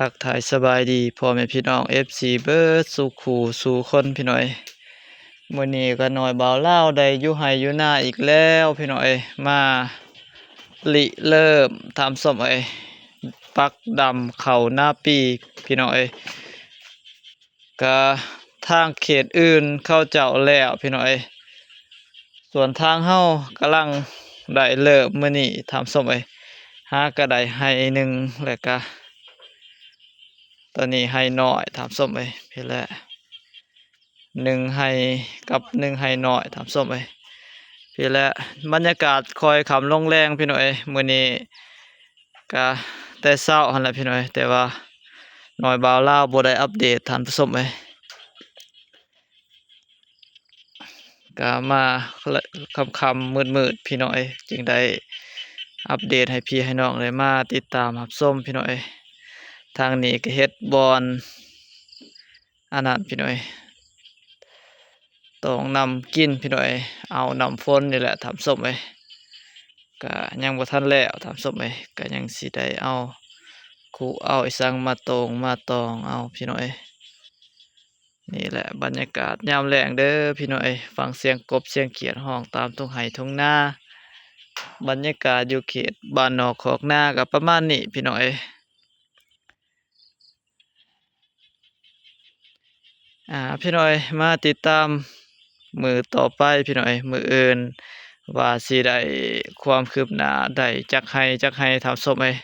ທັກທາຍສະບາຍດີພໍ່ແມ່ພີ່ນ້ອງ ເອັຟຊີ ເບິດສູ່ຄູ່ສູ່ຄົນພີ່ນ້ອງເອີຍ. ມື້ນີ້ກະນ້ອຍບ່າວລາວໄດ້ຢູ່ໄຮ່ຢູ່ນາອີກແລ້ວພີ່ນ້ອງເອີຍ, ມາລິເລີ່ມທ່ານຜູ້ຊົມເອີຍ ປັກດຳເຂົ້ານາປີພີ່ນ້ອງເອີຍ. ກະທາງເຂດອື່ນເຂົາເຈົ້າແລ້ວພີ່ນ້ອງເອີຍ, ສ່ວນທາງເຮົາກຳລັງໄດ້ເລີ່ມມື້ນີ້ທ່ານຜູ້ຊົມເອີຍ. ຫາກະໄດ້ໄຮ່ໜຶ່ງ ແລ້ວກະຕອນນີ້ໄຮ່ນ້ອຍທ່ານຜູ້ຊົມເອີຍ, ພີ້ແຫຼະ ໜຶ່ງໄຮ່ກັບໜຶ່ງໄຮ່ນ້ອຍທ່ານຜູ້ຊົມເອີຍ. ພີ້ແຫຼະ ບັນຍາກາດຄ່ອຍຄ່ຳລົງແລງພີ່ນ້ອງເອີຍ, ມື້ນີ້ ກະແຕ່ເຊົ້າຫັ້ນແຫຼະພີ່ນ້ອງເອີຍ, ແຕ່ວ່ານ້ອຍບ່າວລາວບໍ່ໄດ້ອັບເດດທ່ານຜູ້ຊົມເອີຍ. ກະມາຄ່ຳໆມືດໆພີ່ນ້ອງເອີຍ, ຈຶ່ງໄດ້ອັບເດດໃຫ້ພີ່ໃຫ້ນ້ອງໄດ້ມາຕິດຕາມຮັບຊົມພີ່ນ້ອງເອີຍ. ທາງນີ້ກະເຮັດບ່ອນ ອັນນັ້ນພີ່ນ້ອງເອີຍ, ຕອງນ້ຳກິນພີ່ນ້ອງເອີຍ, ເອົານ້ຳຝົນນີ້ແຫຼະທ່ານຜູ້ຊົມເອີຍ. ກະຍັງບໍ່ທັນແລ້ວທ່ານຜູ້ຊົມເອີຍ, ກະຍັງຊິໄດ້ເອົາຄຸເອົາອີ່ສັງມາໂຕ່ງມາຕອງເອົາພີ່ນ້ອງເອີຍ. ນີ້ແຫຼະບັນຍາກາດຍາມແລງເດີພີ່ນ້ອງເອີຍ, ຟັງສຽງກົບສຽງຂຽດຮ້ອງຕາມທົ່ງໄຮ່ທົ່ງນາ. ບັນຍາກາດຢູ່ເຂດບ້ານນອກຄອກນາກະປະມານນີ້ພີ່ນ້ອງເອີຍ. ອ່າ ພີ່ນ້ອງເອີຍ ມາຕິດຕາມມື້ຕໍ່ໄປພີ່ນ້ອງເອີຍ, ມື້ອື່ນວ່າຊິໄດ້ຄວາມຄືບໜ້າໄດ້ຈັກໄຮ່ຈັກໄຮ່ທ່ານຜູ້ຊົມເອີຍ.